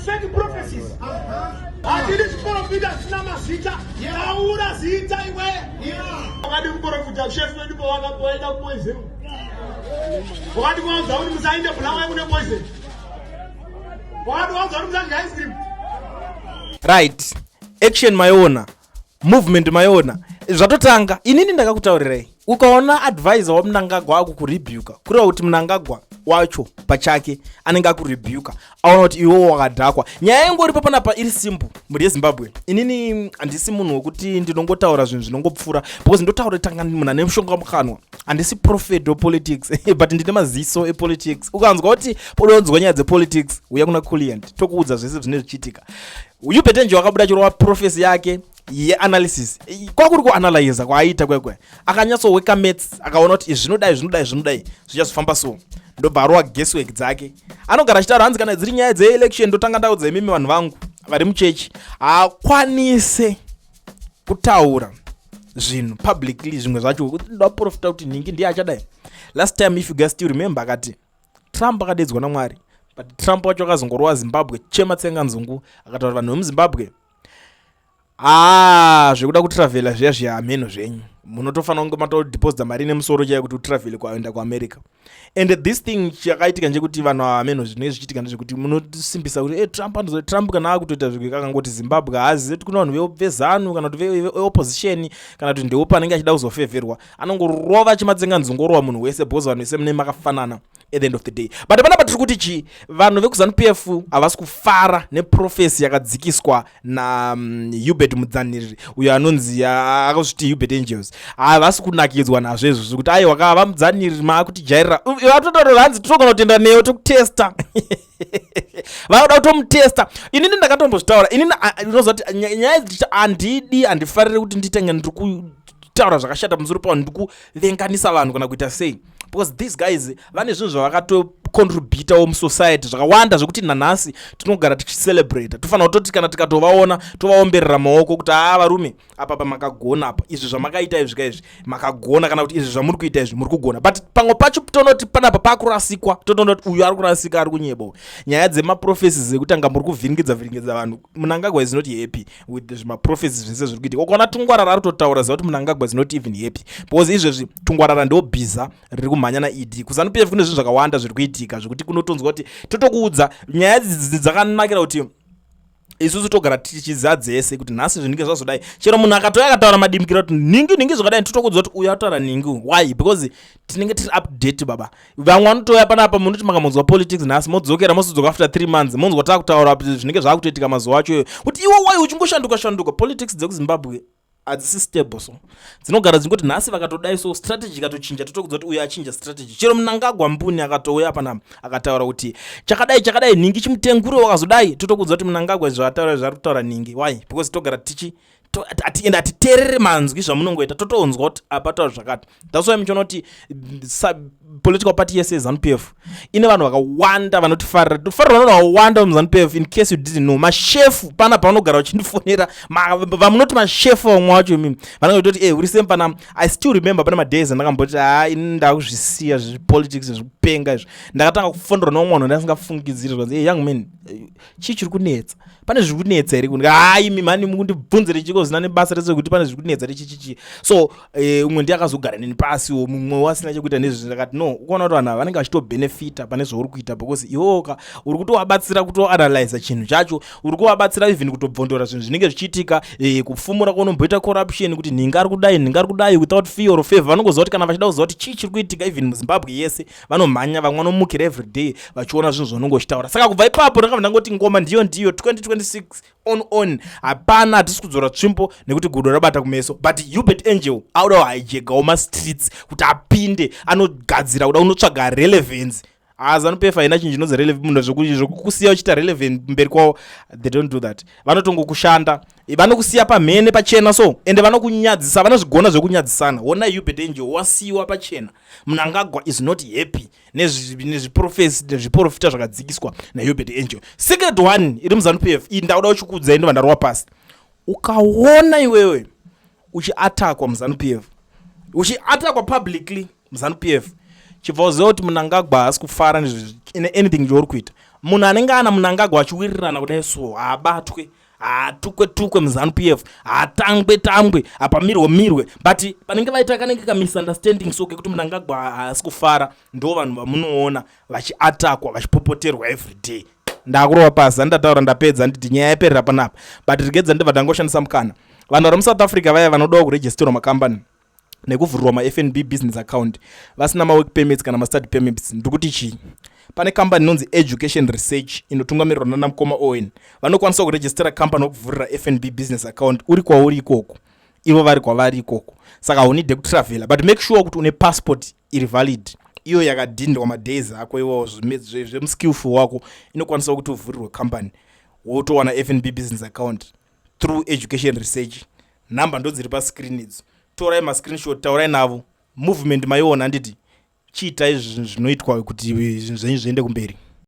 Fake prophecies. Hatidi zviporofita zvisina mazita. Taura zita iwe. Wakadi kuporofita shefu vedu pawakaenda kupoison. Wakadi kuvaudza kuti musaende Bulawayo kune poison. Wakadi kuvaudza kuti musadya ice cream. Right, action maiona, movement maiona, zvatotanga. Inini ndakakutaurirai, ukaona advisor waMnangagwa akukurebuka, kureva kuti Mnangagwa wacho pachake anenge akurebuka, aona kuti iwewo wakadhakwa. Nyaya ingoripo panapa iri simple, mhuri yeZimbabwe. Inini handisi munhu wekuti ndinongotaura zvinhu zvinongopfuura, because ndotaura tanga munhu ane mushonga mukanwa. Handisi prophet wepolitics, but ndine maziso epolitics. Ukanzwa kuti podonzwa nyaya dzepolitics, uya kuna Culiant, tokuudza zvese zvinenge zvichiitika. Uebert Angel wakabuda chirova prophecy yake yeanalysis, kwakuri kuanalyza kwaaita kwekwe, akanyatsoweka maths, akaona kuti izvi zvinodai, zvinodai, zvinodai, zvichazofamba. So ndobva arova guesswork dzake. Anogara achitaura, hanzi kana dziri nyaya dzeelection, ndotanga ndaudza imimi vanhu vangu vari muchechi. Haakwanise kutaura zvinhu publicly zvimwe zvacho, ndaprofita kuti nhingi ndiye achadai. Last time, if you guys still remember, akati Trump akadedzwa naMwari, but Trump wacho akazongorova Zimbabwe chema tsenga nzungu, akataura vanhu vemuZimbabwe, aa, zvekuda kutravhela zviya zviya, hameno zvenyu, munotofanira kunge matodeposita mari nemusoro chaiyo kuti utravhele kuenda kuAmerica. And this thing chakaitika ndechekuti vanhu ava, hameno zvinenge zvichiitika ndezvekuti munosimbisa kuti, Trump anozo Trump kana akutoita zvekuti akangoti Zimbabwe, haazivi kuti kuna vanhu veZANU kana kuti veopposition kana kuti ndeupi anenge achida kuzofevherwa, anongorova chimatsenga nzungu, orova munhu wese, because vanhu vese mune makafanana at the end of the day. But panapa tiri kuti chii? Vanhu vekuZANU PF havasi kufara neprophecy yakadzikiswa naHubert Mudzaniriri, uyo anonzi akazviti Hubert Angels. Havasi kunakidzwa nazvo izvozvo, kuti aiwa, kava Mudzaniriri maakutijairira. Vatotaura, hanzi tinogona kutenda newe tokutesta, vanoda kutomutesta. Inini ndakatombozvitaura inini, unoziva kuti nyaya idzi handidi, handifariri kuti nditenge ndiri kutaura zvakashata pamusoro pavo, ndiri kuvenganisa vanhu kana kuita sei, because these guys vane zvinhu zvavakatocontributawo musociety zvakawanda, zvekuti nanhasi tinogara tichicelebrata. Tofanira kutoti kana tikatovaona, tovaomberera maoko kuti, "Haa, varume, apa pamakagona apa, izvi zvamakaita izvi kaizvi makagona," kana kuti, "Izvi zvamuri kuita izvi muri kugona." But pamwe pacho tonoti panapa pakurasika, totonoti uyu ari kurasika, ari kunyeba. Nyaya dzemaprophecies ekutanga muri kuvhiringidza vhiringidza vanhu, Mnangagwa is not happy with zvimaprophecies zvese zviri kuitika. Ukaona Tungwarara ari kutotaura, ziva kuti Mnangagwa is not even happy, because izvezvi Tungwarara ndo bhiza riri kumhanya naED kuZANU PF. Kune zvinhu zvakawanda zviri kuitika zvekuti kunotonzwa kuti totokuudza. Nyaya idzi dzakanakira kuti isusu togara tichiziva dzese kuti nhasi zvinenge zvazodai. Chero munhu akatouya akataura madimikira kuti nhingi nhingi zvakadai, totokuudza kuti uyu ataura nhingi. Why? Because tinenge tiri update, baba. Vamwe vanotouya panapa, munoti makamonzwa politics nhasi, modzokera, mozodzoka after 3 months, monzwa taakutaura zvinenge zvaakutoitika mazuva acho iyoyo, kuti iwe wai uchingoshanduka shanduka. Politics dzekuZimbabwe hadzisi stable, so dzinogara dzingoti nhasi vakatodai, so strategy ikatochinja, totokudza kuti uyu achinja strategy. Chero Mnangagwa mbuni akatouya panapa akataura kuti chakadai chakadai, nhingi chimutengure wakazodai, totokudza kuti Mnangagwa zvaataura zvari kutaura nhingi. Why? Because togara tichi ende hatiteerere manzwi zvamunongoita, totonzwa kuti apa taura zvakati. That's why muchiona kuti political party yese yeZANU PF ine vanhu vakawanda vanotifarira. Tofarirwa nevanhu vakawanda muZANU PF. In case you didn't know, mashefu pana pavanogara vachindifonera, vamunoti mashefu, vamwe vacho imimi vanenge vachitoti, "E, uri same pana." I still remember pane madays andakamboti, "Ha, ini ndakuzvisiya zvepolitics zvekupenga izvi." Ndakatanga kufonderwa neumwe munhu ndasingafungidziri, zvanzi, "Hey, young man, chii chiri kunetsa? Pane zviri kunetsa here?" Kundi, "Hai, mi mhani, mukundibvunzire chiko zina nebasa rese kuti pane zviri kunetsa rechichichi?" So umwe ndiye akazogara neni pasiwo, mumwe wasina chekuita nezvizvi. Ndakati, "No, ukuona kuti vanhu ava vanenge vachitobhenefita pane zvauri kuita, because iwoka uri kutovabatsira kutoanalyza chinhu chacho, uri kuvabatsira even kutobvondora zvinhu zvinenge zvichiitika, kupfumura kwaunomboita corruption, kuti nhinga ari kudai, nhinga ari kudai." Without fear or favor, vanongoziva kuti kana vachida kuziva kuti chii chiri kuitika even muZimbabwe yese, vanomhanya. Vamwe vanomukira everyday vachiona zvinhu zvaunonge uchitaura. Saka kubva ipapo ndakabva ndangoti ngoma ndiyo ndiyo 2026 on. Hapana, hatisi kudzora tsvimbo nekuti gudo rabata kumeso. But Hubert Angel auda kuhijackawo mastreets kuti apinde, anogadzira kuda unotsvaga relevance. ZANU PF haina chinhu chinonzi relevant. Munhu zvekukusiya uchiita relevant mberi kwavo, they don't do that. Vanotongokushanda, vanokusiya pamhene pachena, so ende vanokunyadzisa, vanozvigona zvekunyadzisana. Ona Hubert Angel wasiyiwa pachena. Mnangagwa is not happy nezviprophecy, nezviprofita zvakadzikiswa naHubert Angel. Second one iri muZANU PF iyi, ndauda uchikuudzai, ndobva ndarova pasi. Ukaona iwewe uchiatakwa muZANU PF, uchiatakwa publicly muZANU PF, chibva uziva kuti Mnangagwa haasi kufara anything chauri kuita. Munhu anenge ana Mnangagwa achiwirirana kudai so haabatwe, haatukwe tukwe muZanu PF, haatangwe tangwe, hapamirwe mirwe, but panenge vaita kanenge kamisunderstanding so kekuti Mnangagwa haasi kufara, ndo vanhu vamunoona vachiatakwa, vachipopoterwa everyday. Ndakurova pasi, andataura ndapedza, nditi nyaya yaperera panapa, but regedza ndibva ndangoshandisa mukana. Vanhu vari muSouth Africa vaya vanodawo kuregisterwa makambani nekuvhurirwa maFNB business account vasina mawork permits kana mastudy permits, ndikuti chii? Pane kambani inonzi Education Research inotungamirirwa nana mukoma Owen. Vanokwanisa kurejistera kambani wokuvhurira FNB business account uri kwauri ikoko, ivo vari kwavari ikoko, saka haunide kutravhela, but make sure kuti une passport iri valid, iyo yakadhindwa madays ako iwawo zvemuskillful wako. Inokwanisa kuti uvhurirwe company, wotowana FNB business account through Education Research. Nhamba ndo dziri pascreen idzo, torai mascreenshot, taurai navo. Movement maiona, handiti? Chiitai zvinhu zvinoitwa kuti zvinhu zvenyu zviende kumberi.